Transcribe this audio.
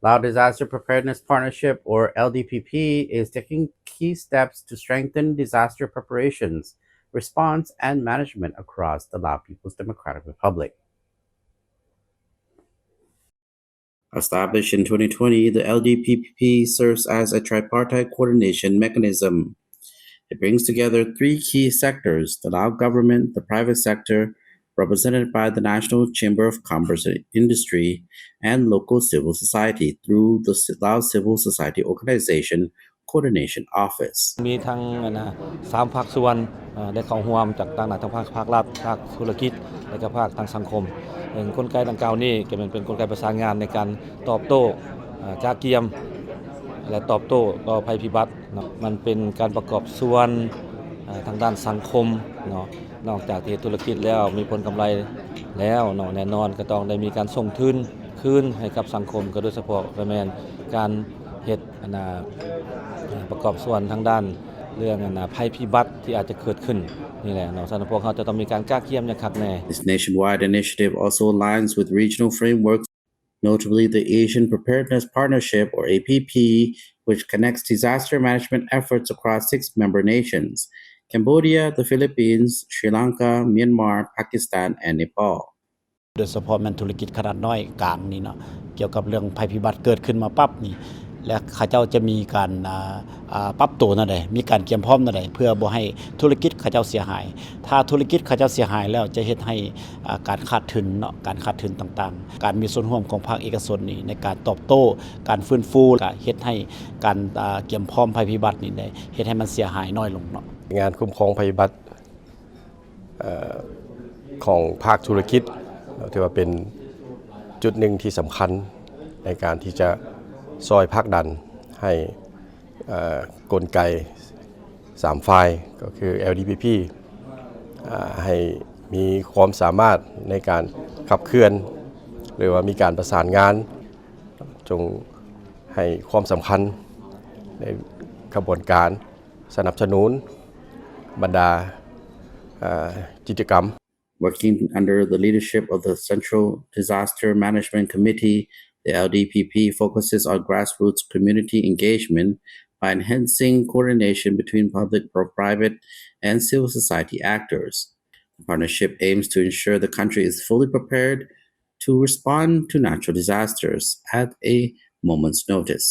Lao Disaster Preparedness Partnership, or L D P P, is taking key steps to strengthen disaster preparations, response, and management across the Lao People's Democratic Republic. Established in twenty twenty, the L D P P serves as a tripartite coordination mechanism. It brings together three key sectors: the Lao government, the private sector, represented by the National Chamber of Commerce and Industry, and local civil society through the Lao Civil Society Organization Coordination Office. ມີທັງອັນນະ ສາມພາກສ່ວນ ເອີ ໄດ້ເຂົ້າຮ່ວມ ຈາກທາງດ້ານ ທັງພາກ ພາກລັດ, ພາກທຸລະກິດ ແລະກະພາກທາງສັງຄົມ. ເຊິ່ງກົນໄກດັ່ງກ່າວນີ້ ກະແມ່ນເປັນກົນໄກປະສານງານໃນການຕອບໂຕ້ ເອີ ກະກຽມ ແລະຕອບໂຕ້ຕໍ່ໄພພິບັດເນາະ. ມັນເປັນການປະກອບສ່ວນ ເອີ ທາງດ້ານສັງຄົມເນາະ. ນອກຈາກທີ່ເຮັດທຸລະກິດແລ້ວມີຜົນກຳໄລແລ້ວເນາະ, ແນ່ນອນກະຕ້ອງໄດ້ມີການສົ່ງທຶນຄືນໃຫ້ກັບສັງຄົມ, ກະໂດຍສະເພາະກະແມ່ນການເຮັດ ອັນນະ ປະກອບສ່ວນທາງດ້ານເລື່ອງ ອັນນະ ໄພພິບັດທີ່ອາດຈະເກີດຂຶ້ນນີ້ແຫຼະເນາະ. ສະນັ້ນພວກເຮົາຈະຕ້ອງມີການກະກຽມຢ່າງຄັກແນ່. This nationwide initiative also aligns with regional frameworks, notably the Asian Preparedness Partnership, or A P P, which connects disaster management efforts across six member nations: Cambodia, the Philippines, Sri Lanka, Myanmar, Pakistan, and Nepal. ໂດຍສະເພາະແມ່ນທຸລະກິດຂະໜາດນ້ອຍກາງນີ້ເນາະ, ກ່ຽວກັບເລື່ອງໄພພິບັດເກີດຂຶ້ນມາປັບນີ້ ແລະເຂົາເຈົ້າຈະມີການ ອາ ອາ ປັບໂຕແນວໃດ, ມີການກຽມພ້ອມແນວໃດ ເພື່ອບໍ່ໃຫ້ທຸລະກິດເຂົາເຈົ້າເສຍຫາຍ. ຖ້າທຸລະກິດເຂົາເຈົ້າເສຍຫາຍແລ້ວ ຈະເຮັດໃຫ້ອາ ການຂາດທຶນເນາະ, ການຂາດທຶນຕ່າງໆ. ການມີສ່ວນຮ່ວມຂອງພາກເອກະຊົນນີ້ ໃນການຕອບໂຕ້ ການຟື້ນຟູ ກະເຮັດໃຫ້ການ ອາ ກຽມພ້ອມໄພພິບັດນີ້ໄດ້ເຮັດໃຫ້ມັນເສຍຫາຍນ້ອຍລົງເນາະ. ງານຄຸ້ມຄອງໄພພິບັດ ເອີ ຂອງພາກທຸລະກິດ ເນາະ ຖືວ່າເປັນຈຸດໜຶ່ງທີ່ສຳຄັນໃນການທີ່ຈະຊ່ອຍຜັກດັນໃຫ້ ເອີ ກົນໄກສາມຝ່າຍ ກໍຄື ແອລດີພີພີ ອາ ໃຫ້ມີຄວາມສາມາດໃນການຂັບເຄື່ອນ ຫຼືວ່າມີການປະສານງານ. ຈົ່ງໃຫ້ຄວາມສຳຄັນໃນຂະບວນການສະໜັບສະໜູນບັນດາ ເອີ ກິດຈະກຳ. Working under the leadership of the Central Disaster Management Committee, the L D P P focuses on grassroots community engagement by enhancing coordination between public, private, and civil society actors. The partnership aims to ensure the country is fully prepared to respond to natural disasters at a moment's notice.